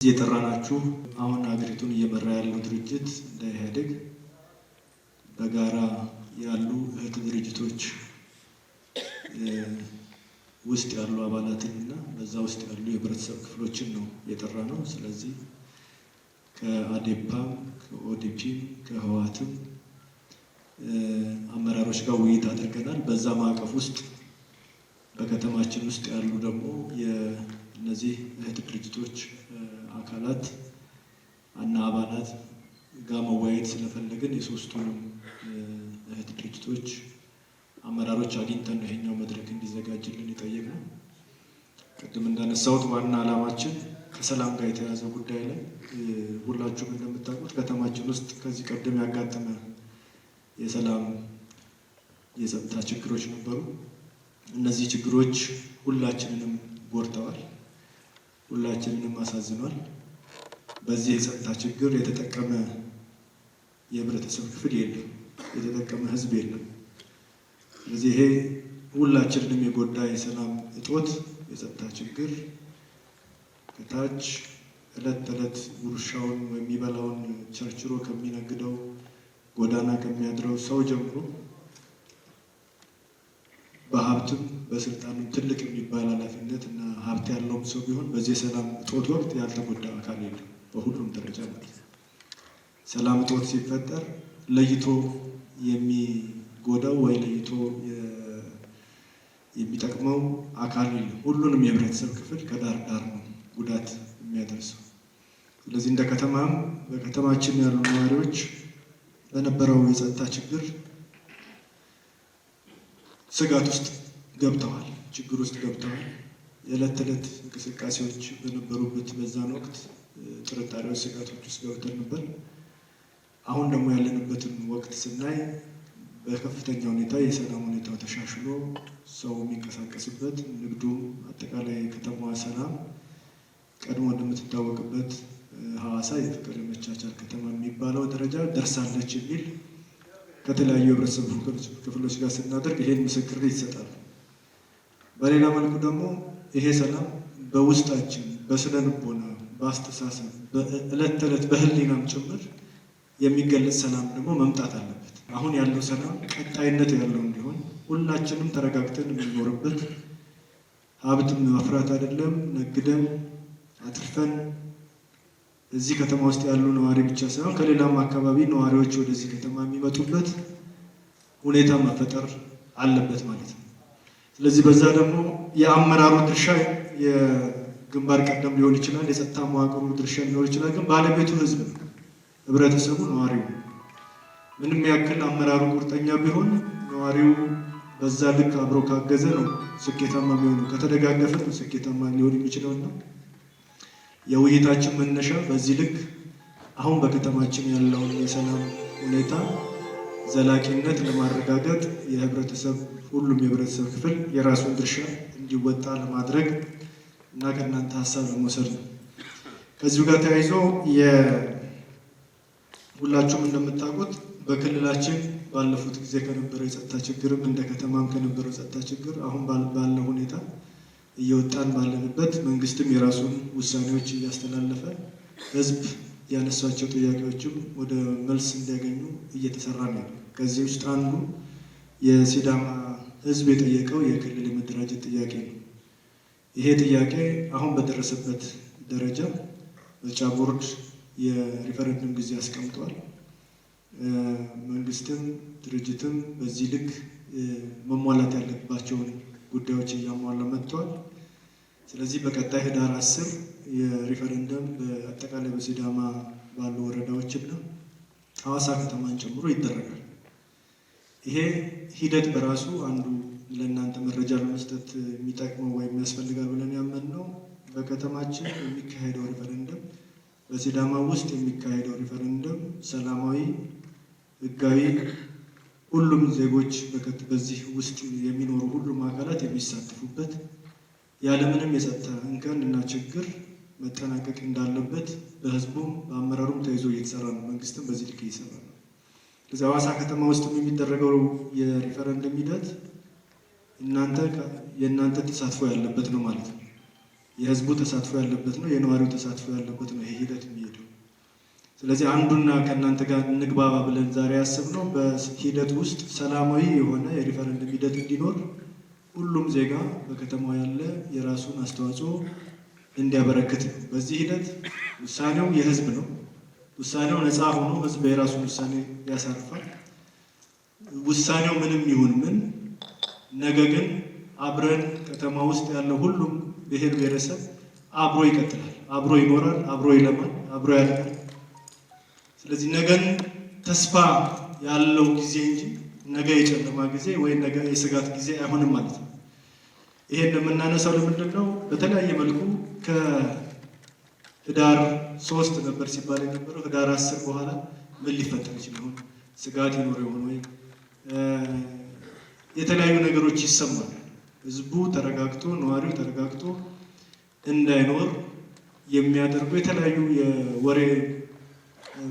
የጠራናችሁ አሁን ሀገሪቱን እየመራ ያለው ድርጅት እንደ ኢህአዴግ በጋራ ያሉ እህት ድርጅቶች ውስጥ ያሉ አባላትን እና በዛ ውስጥ ያሉ የህብረተሰብ ክፍሎችን ነው የጠራ ነው። ስለዚህ ከአዴፓም፣ ከኦዲፒም፣ ከህወሓትም አመራሮች ጋር ውይይት አድርገናል። በዛ ማዕቀፍ ውስጥ በከተማችን ውስጥ ያሉ ደግሞ የእነዚህ እህት ድርጅቶች አካላት እና አባላት ጋር መወያየት ስለፈለግን የሶስቱንም እህት ድርጅቶች አመራሮች አግኝተን ነው ይሄኛው መድረክ እንዲዘጋጅልን የጠየቅነው። ቅድም እንዳነሳሁት ዋና ዓላማችን ከሰላም ጋር የተያያዘ ጉዳይ ላይ ሁላችሁም እንደምታውቁት ከተማችን ውስጥ ከዚህ ቀደም ያጋጠመ የሰላም የጸጥታ ችግሮች ነበሩ። እነዚህ ችግሮች ሁላችንንም ጎድተዋል፣ ሁላችንንም አሳዝኗል። በዚህ የጸጥታ ችግር የተጠቀመ የህብረተሰብ ክፍል የለም፣ የተጠቀመ ህዝብ የለም። ስለዚህ ይሄ ሁላችንንም የጎዳ የሰላም እጦት፣ የጸጥታ ችግር ከታች ዕለት ተዕለት ጉርሻውን የሚበላውን ቸርችሮ ከሚነግደው ጎዳና ከሚያድረው ሰው ጀምሮ በሀብትም በስልጣንም ትልቅ የሚባል ኃላፊነት እና ሀብት ያለውም ሰው ቢሆን በዚህ የሰላም እጦት ወቅት ያልተጎዳ አካል የለም፣ በሁሉም ደረጃ ማለት ነው። ሰላም እጦት ሲፈጠር ለይቶ የሚጎዳው ወይ ለይቶ የሚጠቅመው አካል የለም። ሁሉንም የህብረተሰብ ክፍል ከዳር ዳር ነው ጉዳት የሚያደርሰው። ስለዚህ እንደ ከተማም በከተማችን ያሉ ነዋሪዎች በነበረው የጸጥታ ችግር ስጋት ውስጥ ገብተዋል፣ ችግር ውስጥ ገብተዋል። የዕለት ተዕለት እንቅስቃሴዎች በነበሩበት በዛን ወቅት ጥርጣሬዎች፣ ስጋቶች ውስጥ ገብተን ነበር። አሁን ደግሞ ያለንበትን ወቅት ስናይ በከፍተኛ ሁኔታ የሰላም ሁኔታው ተሻሽሎ ሰው የሚንቀሳቀስበት፣ ንግዱም፣ አጠቃላይ የከተማዋ ሰላም ቀድሞ እንደምትታወቅበት ሐዋሳ የፍቅር የመቻቻል ከተማ የሚባለው ደረጃ ደርሳለች የሚል ከተለያዩ የህብረተሰብ ክፍሎች ጋር ስናደርግ ይሄን ምስክር ይሰጣል። በሌላ መልኩ ደግሞ ይሄ ሰላም በውስጣችን በስነ ልቦና፣ በአስተሳሰብ፣ በዕለት ተዕለት በህሊናም ጭምር የሚገለጽ ሰላም ደግሞ መምጣት አለበት። አሁን ያለው ሰላም ቀጣይነት ያለው እንዲሆን ሁላችንም ተረጋግተን የምንኖርበት፣ ሀብትም ማፍራት አይደለም ነግደን አትርፈን እዚህ ከተማ ውስጥ ያሉ ነዋሪ ብቻ ሳይሆን ከሌላም አካባቢ ነዋሪዎች ወደዚህ ከተማ የሚመጡበት ሁኔታ መፈጠር አለበት ማለት ነው። ስለዚህ በዛ ደግሞ የአመራሩ ድርሻ የግንባር ቀደም ሊሆን ይችላል፣ የጸጥታ መዋቅሩ ድርሻ ሊሆን ይችላል። ግን ባለቤቱ ህዝብ ነው፣ ህብረተሰቡ፣ ነዋሪው። ምንም ያክል አመራሩ ቁርጠኛ ቢሆን ነዋሪው በዛ ልክ አብሮ ካገዘ ነው ስኬታማ የሚሆነው፣ ከተደጋገፈ ነው ስኬታማ ሊሆን የሚችለውና የውይይታችን መነሻ በዚህ ልክ አሁን በከተማችን ያለውን የሰላም ሁኔታ ዘላቂነት ለማረጋገጥ የህብረተሰብ ሁሉም የህብረተሰብ ክፍል የራሱን ድርሻ እንዲወጣ ለማድረግ እና ከእናንተ ሀሳብ ለመውሰድ ነው። ከዚሁ ጋር ተያይዞ ሁላችሁም እንደምታውቁት በክልላችን ባለፉት ጊዜ ከነበረው የጸጥታ ችግርም እንደ ከተማም ከነበረው የጸጥታ ችግር አሁን ባለው ሁኔታ እየወጣን ባለንበት መንግስትም የራሱን ውሳኔዎች እያስተላለፈ ህዝብ ያነሷቸው ጥያቄዎችም ወደ መልስ እንዲያገኙ እየተሰራ ነው። ከዚህ ውስጥ አንዱ የሲዳማ ህዝብ የጠየቀው የክልል የመደራጀት ጥያቄ ነው። ይሄ ጥያቄ አሁን በደረሰበት ደረጃ ምርጫ ቦርድ የሪፈረንደም ጊዜ አስቀምጧል። መንግስትም ድርጅትም በዚህ ልክ መሟላት ያለባቸውን ጉዳዮች እያሟላ መጥቷል። ስለዚህ በቀጣይ ህዳር 10 የሪፈረንደም በአጠቃላይ በሲዳማ ባሉ ወረዳዎችና ሐዋሳ ከተማን ጨምሮ ይደረጋል። ይሄ ሂደት በራሱ አንዱ ለእናንተ መረጃ ለመስጠት የሚጠቅመው ወይም ያስፈልጋል ብለን ያመንነው በከተማችን የሚካሄደው ሪፈረንደም፣ በሲዳማ ውስጥ የሚካሄደው ሪፈረንደም ሰላማዊ፣ ህጋዊ፣ ሁሉም ዜጎች በዚህ ውስጥ የሚኖሩ ሁሉም አካላት የሚሳተፉበት ያለምንም የጸጥታ እንከን እና ችግር መጠናቀቅ እንዳለበት በህዝቡም በአመራሩም ተይዞ እየተሰራ ነው። መንግስትም በዚህ ልክ እየሰራ ነው። ስለዚህ ሐዋሳ ከተማ ውስጥም የሚደረገው የሪፈረንደም ሂደት የእናንተ ተሳትፎ ያለበት ነው ማለት ነው። የህዝቡ ተሳትፎ ያለበት ነው፣ የነዋሪው ተሳትፎ ያለበት ነው ይሄ ሂደት የሚሄደው። ስለዚህ አንዱና ከእናንተ ጋር እንግባባ ብለን ዛሬ ያሰብነው በሂደት ውስጥ ሰላማዊ የሆነ የሪፈረንደም ሂደት እንዲኖር ሁሉም ዜጋ በከተማው ያለ የራሱን አስተዋጽኦ እንዲያበረክት ነው። በዚህ ሂደት ውሳኔው የህዝብ ነው። ውሳኔው ነፃ ሆኖ ህዝብ የራሱን ውሳኔ ያሳርፋል። ውሳኔው ምንም ይሁን ምን፣ ነገ ግን አብረን ከተማ ውስጥ ያለው ሁሉም ብሔር ብሔረሰብ አብሮ ይቀጥላል፣ አብሮ ይኖራል፣ አብሮ ይለማል፣ አብሮ ያድጋል። ስለዚህ ነገን ተስፋ ያለው ጊዜ እንጂ ነገ የጨለማ ጊዜ ወይም ነገ የስጋት ጊዜ አይሆንም ማለት ነው። ይሄን የምናነሳው ለምንድን ነው? በተለያየ መልኩ ከህዳር 3 ነበር ሲባል የነበረው፣ ህዳር 10 በኋላ ምን ሊፈጠር ይችል ይሆን? ስጋት ይኖር ይሆን ወይ? የተለያዩ ነገሮች ይሰማል። ህዝቡ ተረጋግቶ፣ ነዋሪው ተረጋግቶ እንዳይኖር የሚያደርጉ የተለያዩ የወሬ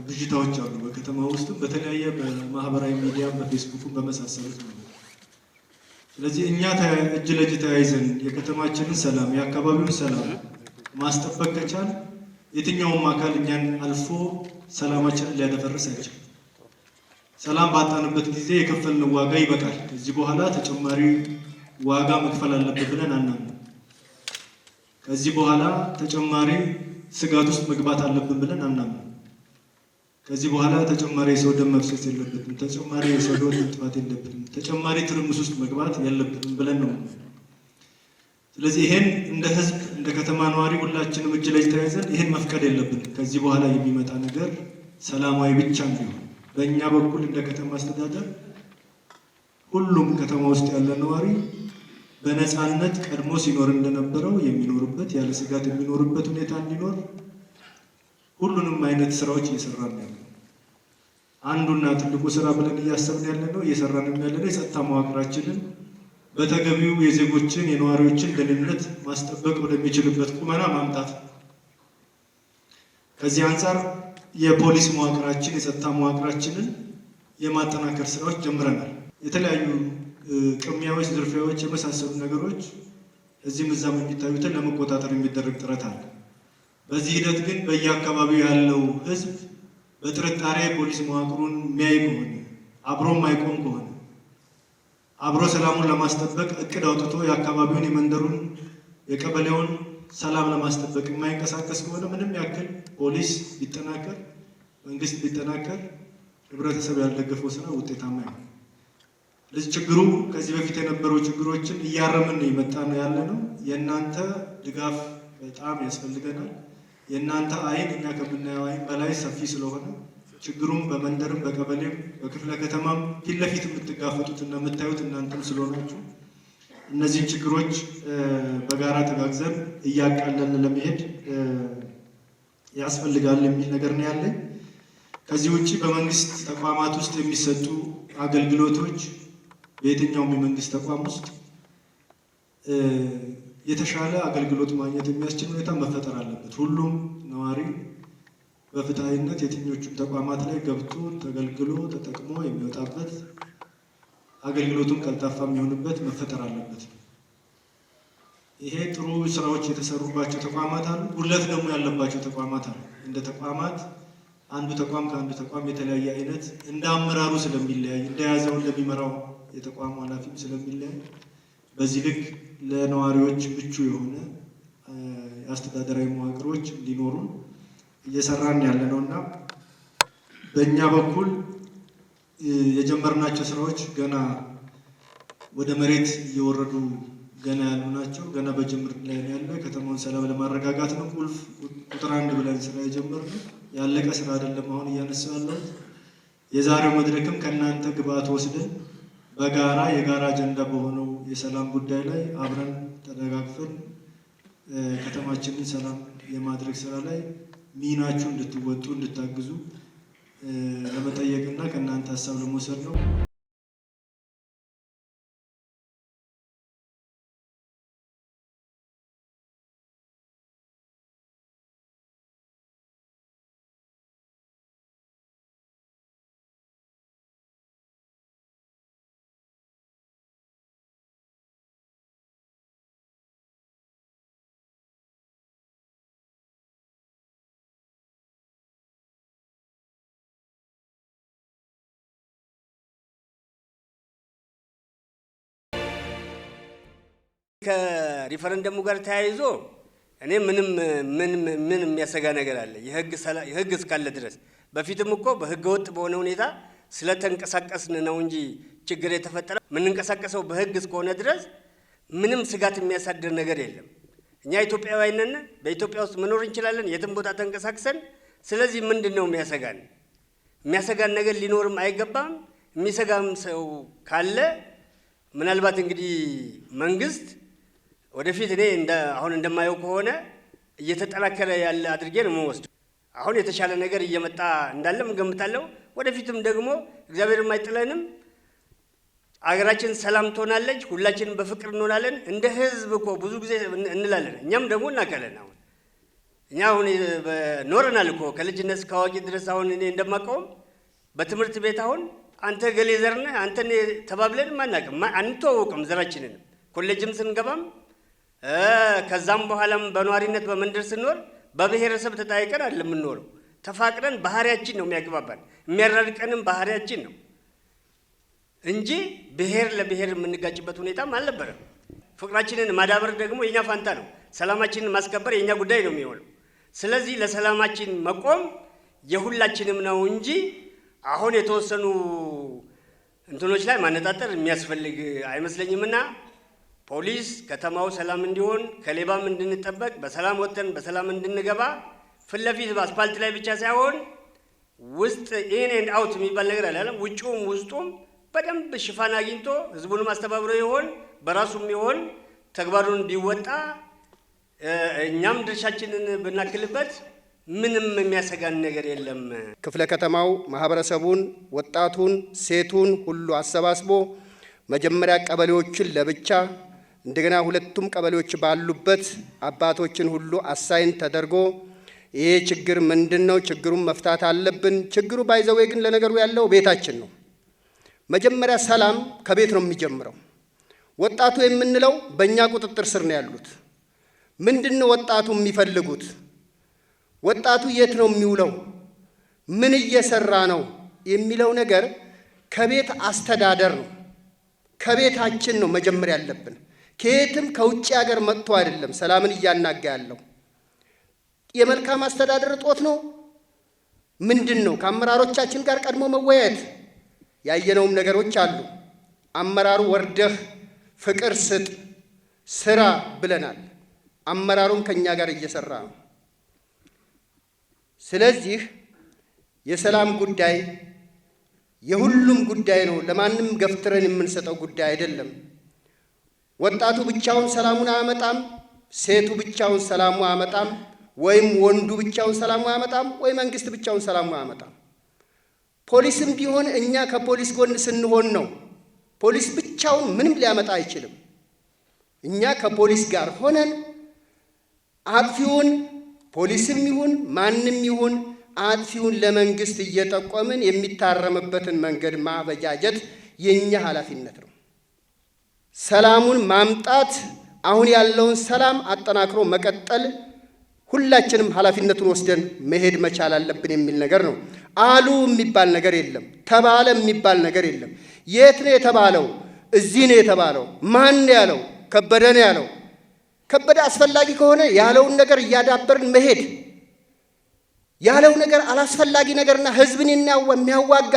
ብዥታዎች አሉ። በከተማ ውስጥም በተለያየ በማህበራዊ ሚዲያ፣ በፌስቡክም በመሳሰሉት ነው። ስለዚህ እኛ እጅ ለእጅ ተያይዘን የከተማችንን ሰላም፣ የአካባቢውን ሰላም ማስጠበቅ ከቻል የትኛውም አካል እኛን አልፎ ሰላማችንን ሊያደፈርስ አይችልም። ሰላም ባጣንበት ጊዜ የከፈልነው ዋጋ ይበቃል። ከዚህ በኋላ ተጨማሪ ዋጋ መክፈል አለብን ብለን አናምንም። ከዚህ በኋላ ተጨማሪ ስጋት ውስጥ መግባት አለብን ብለን አናምንም። ከዚህ በኋላ ተጨማሪ የሰው ደም መፍሰስ የለበትም፣ ተጨማሪ የሰው ሕይወት መጥፋት የለበትም፣ ተጨማሪ ትርምስ ውስጥ መግባት የለብንም ብለን ነው። ስለዚህ ይሄን እንደ ህዝብ፣ እንደ ከተማ ነዋሪ ሁላችንም እጅ ለእጅ ተያይዘን ይሄን መፍቀድ የለብንም። ከዚህ በኋላ የሚመጣ ነገር ሰላማዊ ብቻ እንዲሆን በእኛ በኩል እንደ ከተማ አስተዳደር ሁሉም ከተማ ውስጥ ያለ ነዋሪ በነፃነት ቀድሞ ሲኖር እንደነበረው የሚኖርበት፣ ያለ ስጋት የሚኖርበት ሁኔታ እንዲኖር ሁሉንም አይነት ስራዎች እየሰራን ያለ። አንዱና ትልቁ ስራ ብለን እያሰብን ያለ ነው፣ እየሰራንም ያለ ነው፣ የጸጥታ መዋቅራችንን በተገቢው የዜጎችን የነዋሪዎችን ደህንነት ማስጠበቅ ወደሚችልበት ቁመና ማምጣት። ከዚህ አንጻር የፖሊስ መዋቅራችን፣ የጸጥታ መዋቅራችንን የማጠናከር ስራዎች ጀምረናል። የተለያዩ ቅሚያዎች፣ ዝርፊያዎች የመሳሰሉ ነገሮች እዚህም እዛም የሚታዩትን ለመቆጣጠር የሚደረግ ጥረት አለ። በዚህ ሂደት ግን በየአካባቢው ያለው ህዝብ በጥርጣሬ ፖሊስ መዋቅሩን የሚያይ ከሆነ፣ አብሮ የማይቆም ከሆነ፣ አብሮ ሰላሙን ለማስጠበቅ እቅድ አውጥቶ የአካባቢውን፣ የመንደሩን፣ የቀበሌውን ሰላም ለማስጠበቅ የማይንቀሳቀስ ከሆነ ምንም ያክል ፖሊስ ቢጠናከር፣ መንግስት ቢጠናከር ህብረተሰብ ያልደገፈው ስራ ውጤታማ አይሆንም። ስለዚህ ችግሩ ከዚህ በፊት የነበሩ ችግሮችን እያረምን ነው የመጣ ነው ያለ ነው። የእናንተ ድጋፍ በጣም ያስፈልገናል። የእናንተ አይን እኛ ከምናየው አይን በላይ ሰፊ ስለሆነ ችግሩም በመንደርም በቀበሌም በክፍለ ከተማም ፊት ለፊት የምትጋፈጡት እና የምታዩት እናንተም ስለሆናችሁ እነዚህን ችግሮች በጋራ ተጋግዘን እያቃለልን ለመሄድ ያስፈልጋል የሚል ነገር ነው ያለኝ። ከዚህ ውጭ በመንግስት ተቋማት ውስጥ የሚሰጡ አገልግሎቶች፣ በየትኛውም የመንግስት ተቋም ውስጥ የተሻለ አገልግሎት ማግኘት የሚያስችል ሁኔታ መፈጠር አለበት። ሁሉም ነዋሪ በፍትሐዊነት የትኞቹም ተቋማት ላይ ገብቶ ተገልግሎ ተጠቅሞ የሚወጣበት፣ አገልግሎቱም ቀልጣፋ የሚሆንበት መፈጠር አለበት። ይሄ ጥሩ ስራዎች የተሰሩባቸው ተቋማት አሉ፣ ጉድለት ደግሞ ያለባቸው ተቋማት አሉ። እንደ ተቋማት አንዱ ተቋም ከአንዱ ተቋም የተለያየ አይነት እንደ አመራሩ ስለሚለያይ፣ እንደያዘው እንደሚመራው የተቋሙ ኃላፊም ስለሚለያይ በዚህ ልክ ለነዋሪዎች ምቹ የሆነ አስተዳደራዊ መዋቅሮች እንዲኖሩ እየሰራን ያለ ነው እና በእኛ በኩል የጀመርናቸው ስራዎች ገና ወደ መሬት እየወረዱ ገና ያሉ ናቸው። ገና በጅምር ላይ ነው ያለው። ከተማውን ሰላም ለማረጋጋት ነው ቁልፍ ቁጥር አንድ ብለን ስራ የጀመርነው። ያለቀ ስራ አይደለም አሁን እያነሳሁ ያለሁት። የዛሬው መድረክም ከእናንተ ግብአት ወስደን በጋራ የጋራ አጀንዳ በሆነው የሰላም ጉዳይ ላይ አብረን ተደጋግፈን ከተማችንን ሰላም የማድረግ ስራ ላይ ሚናችሁ እንድትወጡ፣ እንድታግዙ ለመጠየቅና ከእናንተ ሀሳብ ለመውሰድ ነው። ከሪፈረንደሙ ጋር ተያይዞ እኔ ምንም ምን ምን የሚያሰጋ ነገር አለ? የህግ እስካለ ድረስ በፊትም እኮ በህገ ወጥ በሆነ ሁኔታ ስለተንቀሳቀስን ነው እንጂ ችግር የተፈጠረ፣ የምንንቀሳቀሰው በህግ እስከሆነ ድረስ ምንም ስጋት የሚያሳድር ነገር የለም። እኛ ኢትዮጵያውያን ነን። በኢትዮጵያ ውስጥ መኖር እንችላለን የትም ቦታ ተንቀሳቅሰን። ስለዚህ ምንድን ነው የሚያሰጋን? የሚያሰጋን ነገር ሊኖርም አይገባም። የሚሰጋም ሰው ካለ ምናልባት እንግዲህ መንግስት ወደፊት እኔ አሁን እንደማየው ከሆነ እየተጠናከረ ያለ አድርጌ ነው የምወስደው። አሁን የተሻለ ነገር እየመጣ እንዳለም እገምታለሁ። ወደፊትም ደግሞ እግዚአብሔርም አይጥለንም፣ አገራችን ሰላም ትሆናለች፣ ሁላችንም በፍቅር እንሆናለን። እንደ ህዝብ እኮ ብዙ ጊዜ እንላለን፣ እኛም ደግሞ እናውቃለን። አሁን እኛ አሁን ኖረናል እኮ ከልጅነት እስከ አዋቂ ድረስ። አሁን እኔ እንደማውቀውም በትምህርት ቤት አሁን አንተ ገሌ ዘር ነህ አንተ ተባብለንም አናውቅም፣ አንተዋወቅም ዘራችንንም። ኮሌጅም ስንገባም ከዛም በኋላም በነዋሪነት በመንደር ስንኖር በብሔረሰብ ተጠያይቀን አይደለም የምንኖረው። ተፋቅረን ባህሪያችን ነው የሚያግባባን፣ የሚያራርቀንም ባህሪያችን ነው እንጂ ብሔር ለብሔር የምንጋጭበት ሁኔታም አልነበረም። ፍቅራችንን ማዳበር ደግሞ የኛ ፋንታ ነው። ሰላማችንን ማስከበር የኛ ጉዳይ ነው የሚሆነው። ስለዚህ ለሰላማችን መቆም የሁላችንም ነው እንጂ አሁን የተወሰኑ እንትኖች ላይ ማነጣጠር የሚያስፈልግ አይመስለኝምና ፖሊስ ከተማው ሰላም እንዲሆን፣ ከሌባም እንድንጠበቅ፣ በሰላም ወጥተን በሰላም እንድንገባ፣ ፊት ለፊት በአስፓልት ላይ ብቻ ሳይሆን ውስጥ in and out የሚባል ነገር አለ አይደለም? ውጭውም ውስጡም በደንብ ሽፋን አግኝቶ ህዝቡንም አስተባብሮ ይሆን በራሱም ይሆን ተግባሩን ቢወጣ፣ እኛም ድርሻችንን ብናክልበት ምንም የሚያሰጋን ነገር የለም። ክፍለ ከተማው ማህበረሰቡን፣ ወጣቱን፣ ሴቱን ሁሉ አሰባስቦ መጀመሪያ ቀበሌዎችን ለብቻ፣ እንደገና ሁለቱም ቀበሌዎች ባሉበት አባቶችን ሁሉ assign ተደርጎ ይሄ ችግር ምንድን ነው? ችግሩን መፍታት አለብን። ችግሩ by the way ግን ለነገሩ ያለው ቤታችን ነው። መጀመሪያ ሰላም ከቤት ነው የሚጀምረው። ወጣቱ የምንለው በእኛ ቁጥጥር ስር ነው ያሉት። ምንድን ነው ወጣቱ የሚፈልጉት? ወጣቱ የት ነው የሚውለው? ምን እየሰራ ነው የሚለው ነገር ከቤት አስተዳደር ነው። ከቤታችን ነው መጀመር ያለብን። ከየትም ከውጭ ሀገር መጥቶ አይደለም ሰላምን እያናጋ ያለው። የመልካም አስተዳደር እጦት ነው። ምንድን ነው? ከአመራሮቻችን ጋር ቀድሞ መወያየት፣ ያየነውም ነገሮች አሉ። አመራሩ ወርደህ ፍቅር ስጥ፣ ስራ ብለናል። አመራሩም ከኛ ጋር እየሰራ ነው። ስለዚህ የሰላም ጉዳይ የሁሉም ጉዳይ ነው። ለማንም ገፍትረን የምንሰጠው ጉዳይ አይደለም። ወጣቱ ብቻውን ሰላሙን አያመጣም። ሴቱ ብቻውን ሰላሙ አያመጣም። ወይም ወንዱ ብቻውን ሰላሙ አያመጣም፣ ወይ መንግስት ብቻውን ሰላሙ አያመጣም። ፖሊስም ቢሆን እኛ ከፖሊስ ጎን ስንሆን ነው። ፖሊስ ብቻውን ምንም ሊያመጣ አይችልም። እኛ ከፖሊስ ጋር ሆነን አጥፊውን፣ ፖሊስም ይሁን ማንም ይሁን፣ አጥፊውን ለመንግስት እየጠቆምን የሚታረምበትን መንገድ ማበጃጀት የእኛ ኃላፊነት ነው። ሰላሙን ማምጣት፣ አሁን ያለውን ሰላም አጠናክሮ መቀጠል ሁላችንም ኃላፊነቱን ወስደን መሄድ መቻል አለብን የሚል ነገር ነው። አሉ የሚባል ነገር የለም። ተባለ የሚባል ነገር የለም። የት ነው የተባለው? እዚህ ነው የተባለው። ማን ነው ያለው? ከበደ ነው ያለው። ከበደ አስፈላጊ ከሆነ ያለውን ነገር እያዳበርን መሄድ፣ ያለው ነገር አላስፈላጊ ነገርና ህዝብን የሚያዋጋ፣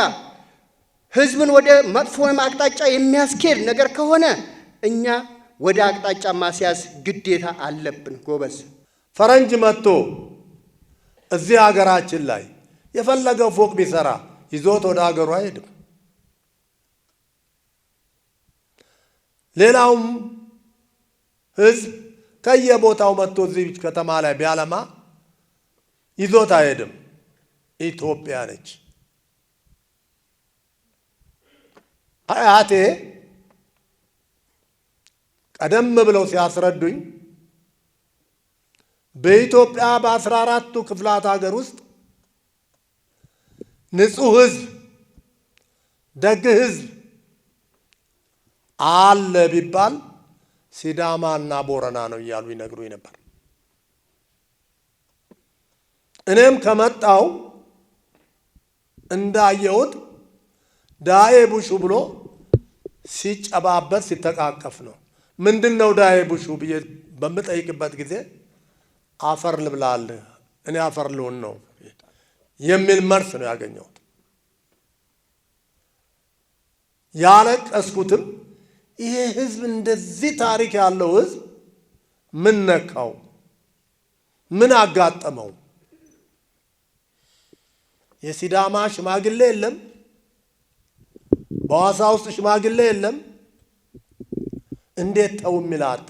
ህዝብን ወደ መጥፎ አቅጣጫ የሚያስኬድ ነገር ከሆነ እኛ ወደ አቅጣጫ ማስያዝ ግዴታ አለብን። ጎበዝ። ፈረንጅ መጥቶ እዚህ ሀገራችን ላይ የፈለገው ፎቅ ቢሰራ ይዞት ወደ ሀገሩ አይሄድም። ሌላውም ህዝብ ከየቦታው መጥቶ እዚህ ከተማ ላይ ቢያለማ ይዞት አይሄድም። ኢትዮጵያ ነች። አያቴ ቀደም ብለው ሲያስረዱኝ በኢትዮጵያ በ14ቱ ክፍላት ሀገር ውስጥ ንጹህ ህዝብ፣ ደግ ህዝብ አለ ቢባል ሲዳማና ቦረና ነው እያሉ ይነግሩኝ ነበር። እኔም ከመጣው እንዳየሁት ዳኤ ቡሹ ብሎ ሲጨባበት ሲተቃቀፍ ነው። ምንድን ነው ዳዬ ቡሹ ብዬ በምጠይቅበት ጊዜ አፈር ልብላልህ፣ እኔ አፈር ልሁን ነው የሚል መልስ ነው ያገኘሁት። ያለቀስኩትም ይሄ ህዝብ እንደዚህ ታሪክ ያለው ህዝብ ምን ነካው? ምን አጋጠመው? የሲዳማ ሽማግሌ የለም፣ በሐዋሳ ውስጥ ሽማግሌ የለም። እንዴት ተው የሚል አጣ?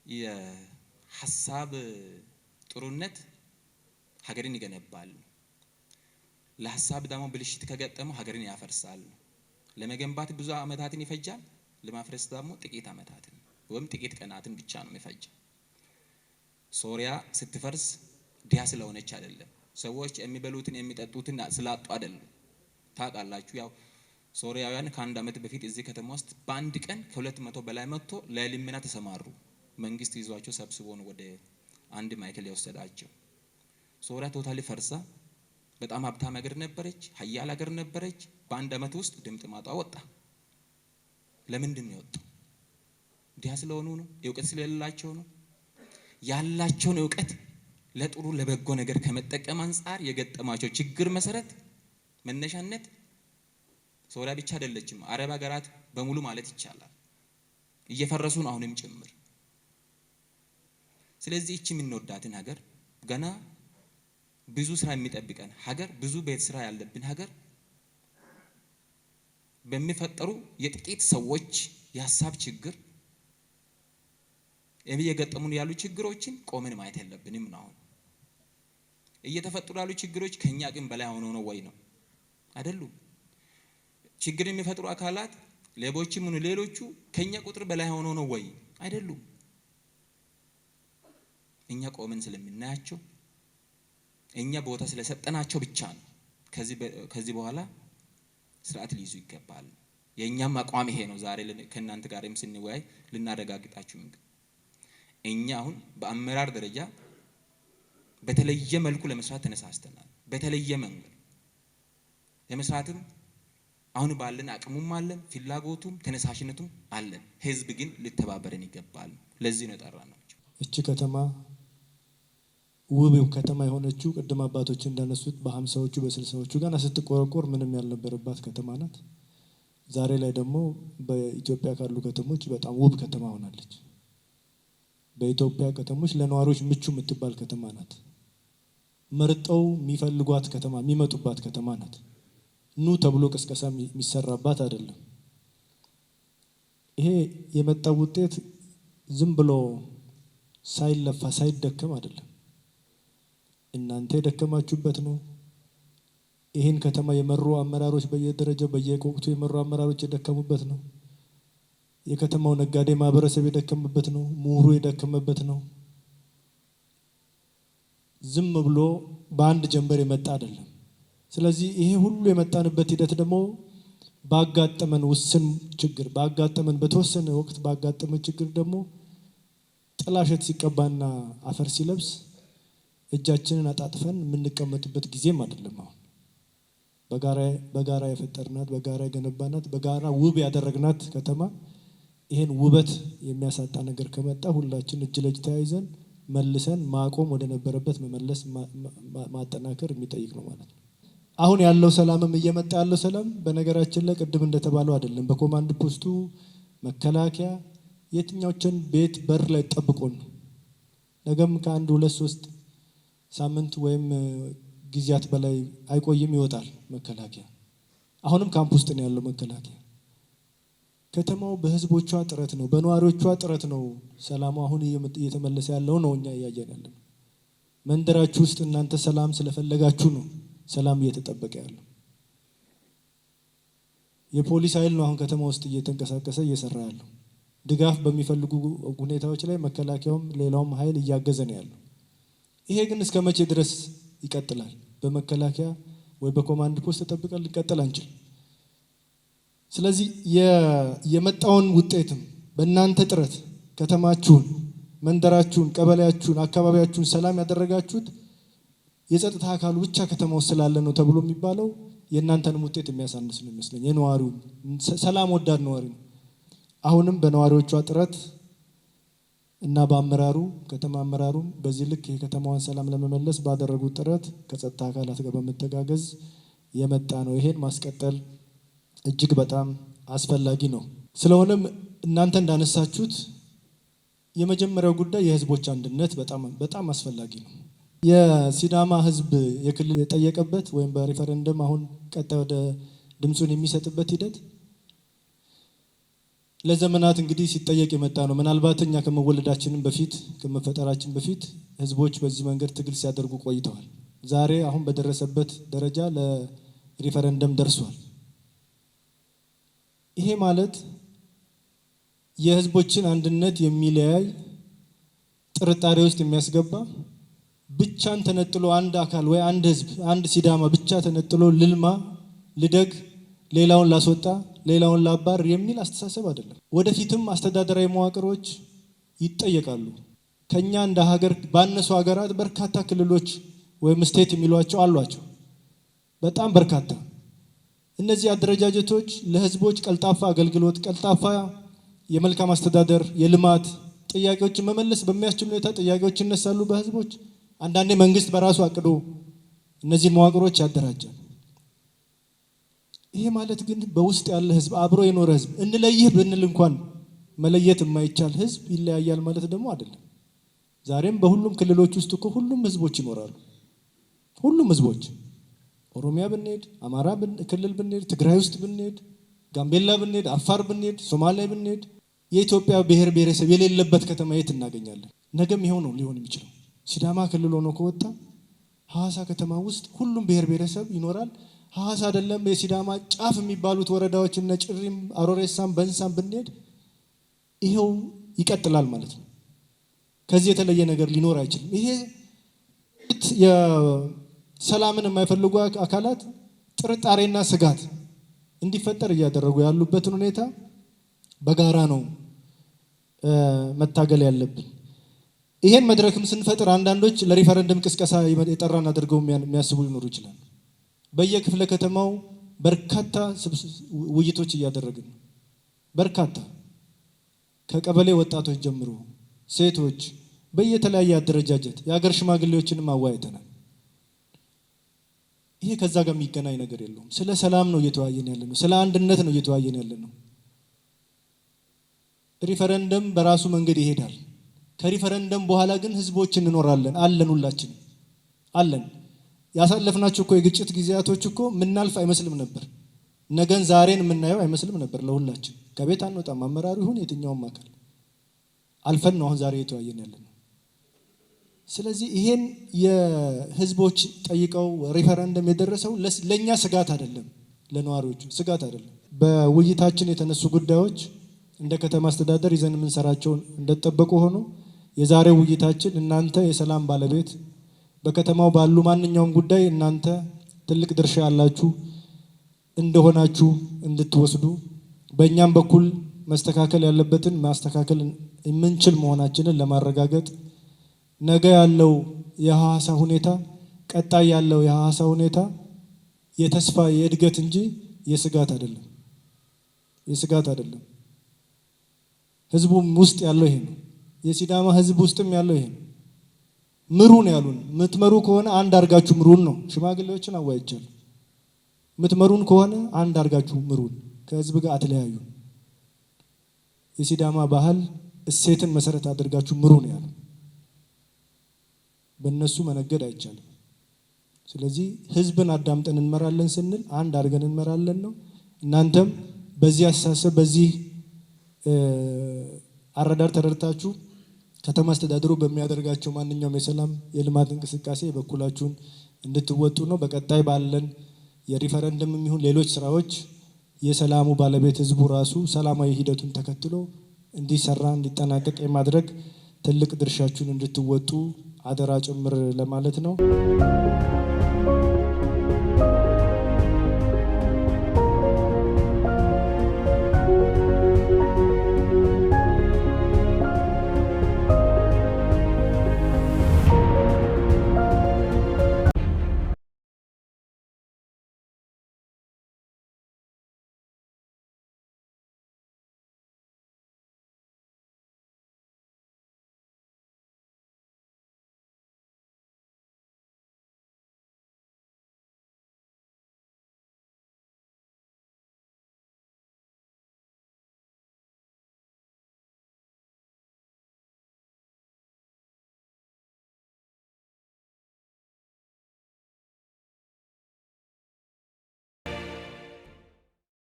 የሀሳብ ጥሩነት ሀገርን ይገነባል። ለሀሳብ ደግሞ ብልሽት ከገጠመው ሀገርን ያፈርሳል። ለመገንባት ብዙ አመታትን ይፈጃል። ለማፍረስ ደግሞ ጥቂት አመታትን ወይም ጥቂት ቀናትን ብቻ ነው የሚፈጀው። ሶሪያ ስትፈርስ ድሃ ስለሆነች አይደለም። ሰዎች የሚበሉትን የሚጠጡትን ስላጡ አይደለም። ታውቃላችሁ፣ ያው ሶሪያውያን ከአንድ አመት በፊት እዚህ ከተማ ውስጥ በአንድ ቀን ከ200 በላይ መጥቶ ለልመና ተሰማሩ። መንግስት ይዟቸው ሰብስቦ ነው ወደ አንድ ማዕከል የወሰዳቸው። ሶሪያ totally ፈርሳ በጣም ሀብታም ሀገር ነበረች፣ ሀያል ሀገር ነበረች። በአንድ አመት ውስጥ ድምጥማጧ ወጣ። ለምንድን ነው የወጣው? ድሃ ስለሆኑ ነው? እውቀት ስለሌላቸው ነው? ያላቸውን እውቀት ለጥሩ ለበጎ ነገር ከመጠቀም አንጻር የገጠማቸው ችግር መሰረት መነሻነት ሶሪያ ብቻ አይደለችም፣ አረብ ሀገራት በሙሉ ማለት ይቻላል እየፈረሱ ነው አሁንም ጭምር። ስለዚህ እቺ የምንወዳትን ሀገር ገና ብዙ ስራ የሚጠብቀን ሀገር፣ ብዙ ቤት ስራ ያለብን ሀገር በሚፈጠሩ የጥቂት ሰዎች የሀሳብ ችግር እየገጠሙን ያሉ ችግሮችን ቆመን ማየት የለብንም ነው። አሁን እየተፈጠሩ ያሉ ችግሮች ከኛ አቅም በላይ ሆኖ ነው ወይ ነው? አይደሉም። ችግር የሚፈጥሩ አካላት ሌቦችም ሆኑ ሌሎቹ ከኛ ቁጥር በላይ ሆኖ ነው ወይ? አይደሉም። እኛ ቆመን ስለምናያቸው እኛ ቦታ ስለሰጠናቸው ብቻ ነው። ከዚህ በኋላ ስርዓት ሊይዙ ይገባል። የእኛም አቋም ይሄ ነው። ዛሬ ከእናንተ ጋርም ስንወያይ ልናረጋግጣችሁ እኛ አሁን በአመራር ደረጃ በተለየ መልኩ ለመስራት ተነሳስተናል። በተለየ መንገድ ለመስራትም አሁን ባለን አቅሙም አለን፣ ፍላጎቱም ተነሳሽነቱም አለን። ህዝብ ግን ሊተባበረን ይገባል። ለዚህ ነው የጠራናቸው። እቺ ከተማ ውብ ከተማ የሆነችው ቅድም አባቶች እንዳነሱት በ50ዎቹ በ60ዎቹ ገና ስትቆረቆር ምንም ያልነበረባት ከተማ ናት። ዛሬ ላይ ደግሞ በኢትዮጵያ ካሉ ከተሞች በጣም ውብ ከተማ ሆናለች። በኢትዮጵያ ከተሞች ለነዋሪዎች ምቹ የምትባል ከተማ ናት። መርጠው የሚፈልጓት ከተማ፣ የሚመጡባት ከተማ ናት። ኑ ተብሎ ቅስቀሳ የሚሰራባት አይደለም። ይሄ የመጣው ውጤት ዝም ብሎ ሳይለፋ ሳይደከም አይደለም። እናንተ የደከማችሁበት ነው። ይህን ከተማ የመሩ አመራሮች በየደረጃው በየወቅቱ የመሩ አመራሮች የደከሙበት ነው። የከተማው ነጋዴ ማህበረሰብ የደከመበት ነው። ምሁሩ የደከመበት ነው። ዝም ብሎ በአንድ ጀንበር የመጣ አይደለም። ስለዚህ ይሄ ሁሉ የመጣንበት ሂደት ደግሞ ባጋጠመን ውስን ችግር ባጋጠመን በተወሰነ ወቅት ባጋጠመን ችግር ደግሞ ጥላሸት ሲቀባና አፈር ሲለብስ እጃችንን አጣጥፈን የምንቀመጥበት ጊዜም አይደለም። አሁን በጋራ የፈጠርናት፣ በጋራ የገነባናት፣ በጋራ ውብ ያደረግናት ከተማ ይሄን ውበት የሚያሳጣ ነገር ከመጣ ሁላችን እጅ ለእጅ ተያይዘን መልሰን ማቆም ወደ ነበረበት መመለስ ማጠናከር የሚጠይቅ ነው ማለት ነው። አሁን ያለው ሰላምም እየመጣ ያለው ሰላም በነገራችን ላይ ቅድም እንደተባለው አይደለም። በኮማንድ ፖስቱ መከላከያ የትኛዎችን ቤት በር ላይ ጠብቆን ነው። ነገም ከአንድ ሁለት ሶስት ሳምንት ወይም ጊዜያት በላይ አይቆይም፣ ይወጣል መከላከያ። አሁንም ካምፕ ውስጥ ነው ያለው መከላከያ። ከተማው በህዝቦቿ ጥረት ነው፣ በነዋሪዎቿ ጥረት ነው ሰላሙ አሁን እየተመለሰ ያለው ነው እኛ እያየን ያለነው። መንደራችሁ ውስጥ እናንተ ሰላም ስለፈለጋችሁ ነው ሰላም እየተጠበቀ ያለው። የፖሊስ ኃይል ነው አሁን ከተማ ውስጥ እየተንቀሳቀሰ እየሰራ ያለው። ድጋፍ በሚፈልጉ ሁኔታዎች ላይ መከላከያውም ሌላውም ኃይል እያገዘ ነው ያለው። ይሄ ግን እስከ መቼ ድረስ ይቀጥላል? በመከላከያ ወይ በኮማንድ ፖስት ተጠብቀን ልንቀጥል አንችል። ስለዚህ የመጣውን ውጤትም በእናንተ ጥረት ከተማችሁን፣ መንደራችሁን፣ ቀበሌያችሁን፣ አካባቢያችሁን ሰላም ያደረጋችሁት የጸጥታ አካሉ ብቻ ከተማ ውስጥ ስላለ ነው ተብሎ የሚባለው የእናንተንም ውጤት የሚያሳንስ ነው ይመስለኝ። የነዋሪው ሰላም ወዳድ ነዋሪ ነው። አሁንም በነዋሪዎቿ ጥረት እና በአመራሩ ከተማ አመራሩም በዚህ ልክ የከተማዋን ሰላም ለመመለስ ባደረጉት ጥረት ከጸጥታ አካላት ጋር በመተጋገዝ የመጣ ነው። ይሄን ማስቀጠል እጅግ በጣም አስፈላጊ ነው። ስለሆነም እናንተ እንዳነሳችሁት የመጀመሪያው ጉዳይ የህዝቦች አንድነት በጣም በጣም አስፈላጊ ነው። የሲዳማ ህዝብ የክልል የጠየቀበት ወይም በሪፈረንደም አሁን ቀጣይ ወደ ድምፁን የሚሰጥበት ሂደት ለዘመናት እንግዲህ ሲጠየቅ የመጣ ነው። ምናልባት እኛ ከመወለዳችንም በፊት ከመፈጠራችን በፊት ህዝቦች በዚህ መንገድ ትግል ሲያደርጉ ቆይተዋል። ዛሬ አሁን በደረሰበት ደረጃ ለሪፈረንደም ደርሷል። ይሄ ማለት የህዝቦችን አንድነት የሚለያይ፣ ጥርጣሬ ውስጥ የሚያስገባ፣ ብቻን ተነጥሎ አንድ አካል ወይ አንድ ህዝብ፣ አንድ ሲዳማ ብቻ ተነጥሎ ልልማ፣ ልደግ፣ ሌላውን ላስወጣ፣ ሌላውን ላባር የሚል አስተሳሰብ አይደለም። ወደፊትም አስተዳደራዊ መዋቅሮች ይጠየቃሉ። ከኛ እንደ ሀገር ባነሱ ሀገራት በርካታ ክልሎች ወይም state የሚሏቸው አሏቸው። በጣም በርካታ። እነዚህ አደረጃጀቶች ለህዝቦች ቀልጣፋ አገልግሎት፣ ቀልጣፋ የመልካም አስተዳደር፣ የልማት ጥያቄዎችን መመለስ በሚያስችል ሁኔታ ጥያቄዎች ይነሳሉ በህዝቦች። አንዳንዴ መንግስት በራሱ አቅዶ እነዚህን መዋቅሮች ያደራጃል። ይሄ ማለት ግን በውስጥ ያለ ህዝብ፣ አብሮ የኖረ ህዝብ፣ እንለይህ ብንል እንኳን መለየት የማይቻል ህዝብ ይለያያል ማለት ደግሞ አይደለም። ዛሬም በሁሉም ክልሎች ውስጥ እኮ ሁሉም ህዝቦች ይኖራሉ። ሁሉም ህዝቦች ኦሮሚያ ብንሄድ፣ አማራ ክልል ብንሄድ፣ ትግራይ ውስጥ ብንሄድ፣ ጋምቤላ ብንሄድ፣ አፋር ብንሄድ፣ ሶማሊያ ብንሄድ የኢትዮጵያ ብሔር ብሔረሰብ የሌለበት ከተማ የት እናገኛለን? ነገም ይኸው ነው ሊሆን የሚችለው። ሲዳማ ክልል ሆኖ ከወጣ ሐዋሳ ከተማ ውስጥ ሁሉም ብሔር ብሔረሰብ ይኖራል። ሐዋሳ አይደለም የሲዳማ ጫፍ የሚባሉት ወረዳዎች እነ ጭሪም፣ አሮሬሳም፣ በንሳም ብንሄድ ይኸው ይቀጥላል ማለት ነው። ከዚህ የተለየ ነገር ሊኖር አይችልም። ይሄ የሰላምን የማይፈልጉ አካላት ጥርጣሬና ስጋት እንዲፈጠር እያደረጉ ያሉበትን ሁኔታ በጋራ ነው መታገል ያለብን። ይሄን መድረክም ስንፈጥር አንዳንዶች ለሪፈረንደም ቅስቀሳ የጠራን አድርገው የሚያስቡ ሊኖሩ ይችላሉ። በየክፍለ ከተማው በርካታ ውይይቶች እያደረግን ነው። በርካታ ከቀበሌ ወጣቶች ጀምሮ ሴቶች፣ በየተለያየ አደረጃጀት የሀገር ሽማግሌዎችንም አወያይተናል። ይሄ ከዛ ጋር የሚገናኝ ነገር የለውም። ስለ ሰላም ነው እየተወያየን ያለ ነው። ስለ አንድነት ነው እየተወያየን ያለ ነው። ሪፈረንደም በራሱ መንገድ ይሄዳል። ከሪፈረንደም በኋላ ግን ህዝቦች እንኖራለን፣ አለን፣ ሁላችንም አለን። ያሳለፍናቸው እኮ የግጭት ጊዜያቶች እኮ ምናልፍ አይመስልም ነበር። ነገን ዛሬን የምናየው አይመስልም ነበር። ለሁላችን ከቤት አንወጣም፣ አመራሩ ይሁን የትኛውም አካል አልፈን ነው አሁን ዛሬ እየተወያየን ያለ ነው። ስለዚህ ይሄን የህዝቦች ጠይቀው ሪፈረንደም የደረሰው ለኛ ስጋት አይደለም፣ ለነዋሪዎቹ ስጋት አይደለም። በውይይታችን የተነሱ ጉዳዮች እንደ ከተማ አስተዳደር ይዘን የምንሰራቸውን እንደተጠበቁ ሆኖ የዛሬው ውይይታችን እናንተ የሰላም ባለቤት፣ በከተማው ባሉ ማንኛውም ጉዳይ እናንተ ትልቅ ድርሻ ያላችሁ እንደሆናችሁ እንድትወስዱ፣ በእኛም በኩል መስተካከል ያለበትን ማስተካከል የምንችል መሆናችንን ለማረጋገጥ፣ ነገ ያለው የሐዋሳ ሁኔታ፣ ቀጣይ ያለው የሐዋሳ ሁኔታ የተስፋ የእድገት እንጂ የስጋት አይደለም። የስጋት አይደለም። ህዝቡም ውስጥ ያለው ይሄ ነው። የሲዳማ ህዝብ ውስጥም ያለው ይሄ ነው። ምሩን ያሉን፣ ምትመሩ ከሆነ አንድ አርጋችሁ ምሩን ነው። ሽማግሌዎችን አወያይቻለሁ። ምትመሩን ከሆነ አንድ አርጋችሁ ምሩን፣ ከህዝብ ጋር አትለያዩ። የሲዳማ ባህል እሴትን መሰረት አድርጋችሁ ምሩን ያሉ። በእነሱ መነገድ አይቻልም። ስለዚህ ህዝብን አዳምጠን እንመራለን ስንል አንድ አድርገን እንመራለን ነው። እናንተም በዚህ አስተሳሰብ፣ በዚህ አረዳድ ተረድታችሁ ከተማ አስተዳደሩ በሚያደርጋቸው ማንኛውም የሰላም የልማት እንቅስቃሴ የበኩላችሁን እንድትወጡ ነው። በቀጣይ ባለን የሪፈረንደም ይሁን ሌሎች ስራዎች የሰላሙ ባለቤት ህዝቡ ራሱ ሰላማዊ ሂደቱን ተከትሎ እንዲሰራ እንዲጠናቀቅ የማድረግ ትልቅ ድርሻችሁን እንድትወጡ አደራ ጭምር ለማለት ነው።